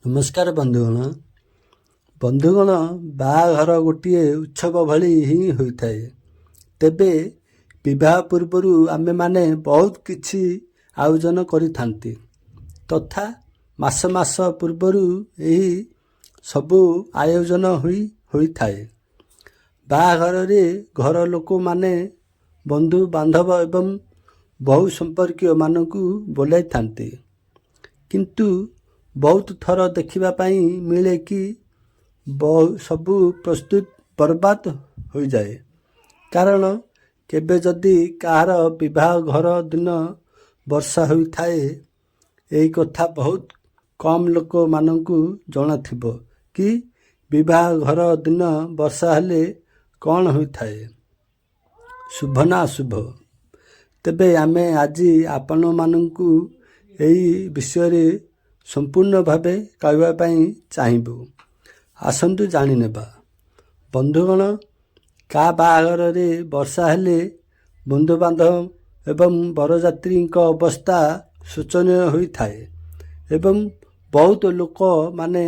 ନମସ୍କାର ବନ୍ଧୁଗଣ। ବନ୍ଧୁଗଣ, ବାହାଘର ଗୋଟିଏ ଉତ୍ସବ ଭଳି ହିଁ ହୋଇଥାଏ। ତେବେ ବିବାହ ପୂର୍ବରୁ ଆମେମାନେ ବହୁତ କିଛି ଆୟୋଜନ କରିଥାନ୍ତି ତଥା ମାସ ମାସ ପୂର୍ବରୁ ଏହି ସବୁ ଆୟୋଜନ ହୋଇଥାଏ। ବାହାଘରରେ ଘର ଲୋକମାନେ ବନ୍ଧୁ ବାନ୍ଧବ ଏବଂ ବହୁ ସମ୍ପର୍କୀୟମାନଙ୍କୁ ବୋଲାଇଥାନ୍ତି। କିନ୍ତୁ ବହୁତ ଥର ଦେଖିବା ପାଇଁ ମିଳେ କି ସବୁ ପ୍ରସ୍ତୁତ ବର୍ବାଦ ହୋଇଯାଏ। କାରଣ କେବେ ଯଦି କାହାର ବିବାହ ଘର ଦିନ ବର୍ଷା ହୋଇଥାଏ। ଏହି କଥା ବହୁତ କମ୍ ଲୋକମାନଙ୍କୁ ଜଣାଥିବ କି ବିବାହ ଘର ଦିନ ବର୍ଷା ହେଲେ କ'ଣ ହୋଇଥାଏ, ଶୁଭ ନା ଅଶୁଭ। ତେବେ ଆମେ ଆଜି ଆପଣମାନଙ୍କୁ ଏହି ବିଷୟରେ ସମ୍ପୂର୍ଣ୍ଣ ଭାବେ କହିବା ପାଇଁ ଚାହିଁବୁ। ଆସନ୍ତୁ ଜାଣିନେବା। ବନ୍ଧୁଗଣ, କାହା ବାହାଘରରେ ବର୍ଷା ହେଲେ ବନ୍ଧୁବାନ୍ଧବ ଏବଂ ବରଯାତ୍ରୀଙ୍କ ଅବସ୍ଥା ଶୋଚନୀୟ ହୋଇଥାଏ ଏବଂ ବହୁତ ଲୋକମାନେ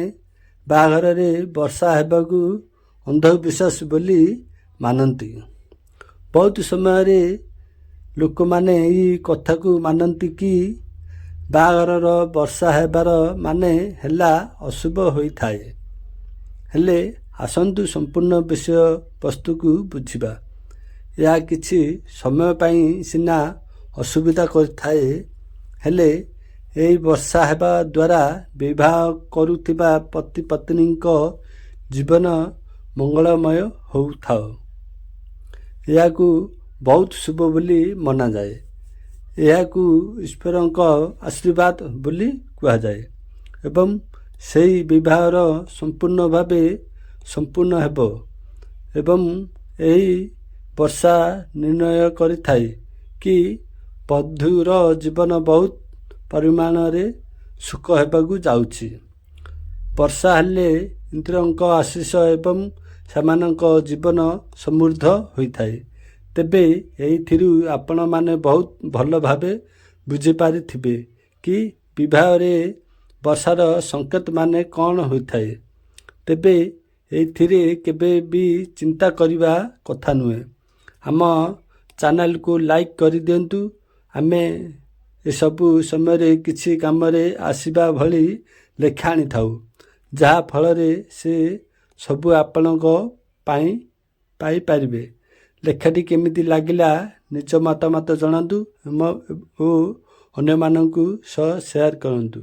ବାହାଘରରେ ବର୍ଷା ହେବାକୁ ଅନ୍ଧବିଶ୍ୱାସ ବୋଲି ମାନନ୍ତି। ବହୁତ ସମୟରେ ଲୋକମାନେ ଏହି କଥାକୁ ମାନନ୍ତି କି ବାହାଘରର ବର୍ଷା ହେବାର ମାନେ ହେଲା ଅଶୁଭ ହୋଇଥାଏ। ହେଲେ ଆସନ୍ତୁ ସମ୍ପୂର୍ଣ୍ଣ ବିଷୟ ବସ୍ତୁକୁ ବୁଝିବା। ଏହା କିଛି ସମୟ ପାଇଁ ସିନା ଅସୁବିଧା କରିଥାଏ, ହେଲେ ଏହି ବର୍ଷା ହେବା ଦ୍ୱାରା ବିବାହ କରୁଥିବା ପତି ପତ୍ନୀଙ୍କ ଜୀବନ ମଙ୍ଗଳମୟ ହେଉଥାଉ। ଏହାକୁ ବହୁତ ଶୁଭ ବୋଲି ମନାଯାଏ। ଏହାକୁ ଈଶ୍ୱରଙ୍କ ଆଶୀର୍ବାଦ ବୋଲି କୁହାଯାଏ ଏବଂ ସେହି ବିବାହର ସମ୍ପୂର୍ଣ୍ଣ ଭାବେ ସମ୍ପୂର୍ଣ୍ଣ ହେବ ଏବଂ ଏହି ବର୍ଷା ନିର୍ଣ୍ଣୟ କରିଥାଏ କି ବଧୂର ଜୀବନ ବହୁତ ପରିମାଣରେ ସୁଖ ହେବାକୁ ଯାଉଛି। ବର୍ଷା ହେଲେ ଇନ୍ଦ୍ରଙ୍କ ଆଶିଷ ଏବଂ ସେମାନଙ୍କ ଜୀବନ ସମୃଦ୍ଧ ହୋଇଥାଏ। ତେବେ ଏଇଥିରୁ ଆପଣମାନେ ବହୁତ ଭଲ ଭାବେ ବୁଝିପାରିଥିବେ କି ବିବାହରେ ବର୍ଷାର ସଂକେତ ମାନେ କ'ଣ ହୋଇଥାଏ। ତେବେ ଏଇଥିରେ କେବେ ବି ଚିନ୍ତା କରିବା କଥା ନୁହେଁ। ଆମ ଚ୍ୟାନେଲକୁ ଲାଇକ୍ କରିଦିଅନ୍ତୁ। ଆମେ ଏସବୁ ସମୟରେ କିଛି କାମରେ ଆସିବା ଭଳି ଲେଖା ଆଣିଥାଉ, ଯାହା ଫଳରେ ସେ ସବୁ ଆପଣଙ୍କ ପାଇଁ ପାଇପାରିବେ। ଲେଖାଟି କେମିତି ଲାଗିଲା, ନିଜ ମତାମତ ଜଣାନ୍ତୁ ଓ ଅନ୍ୟମାନଙ୍କୁ ସହ ସେୟାର କରନ୍ତୁ।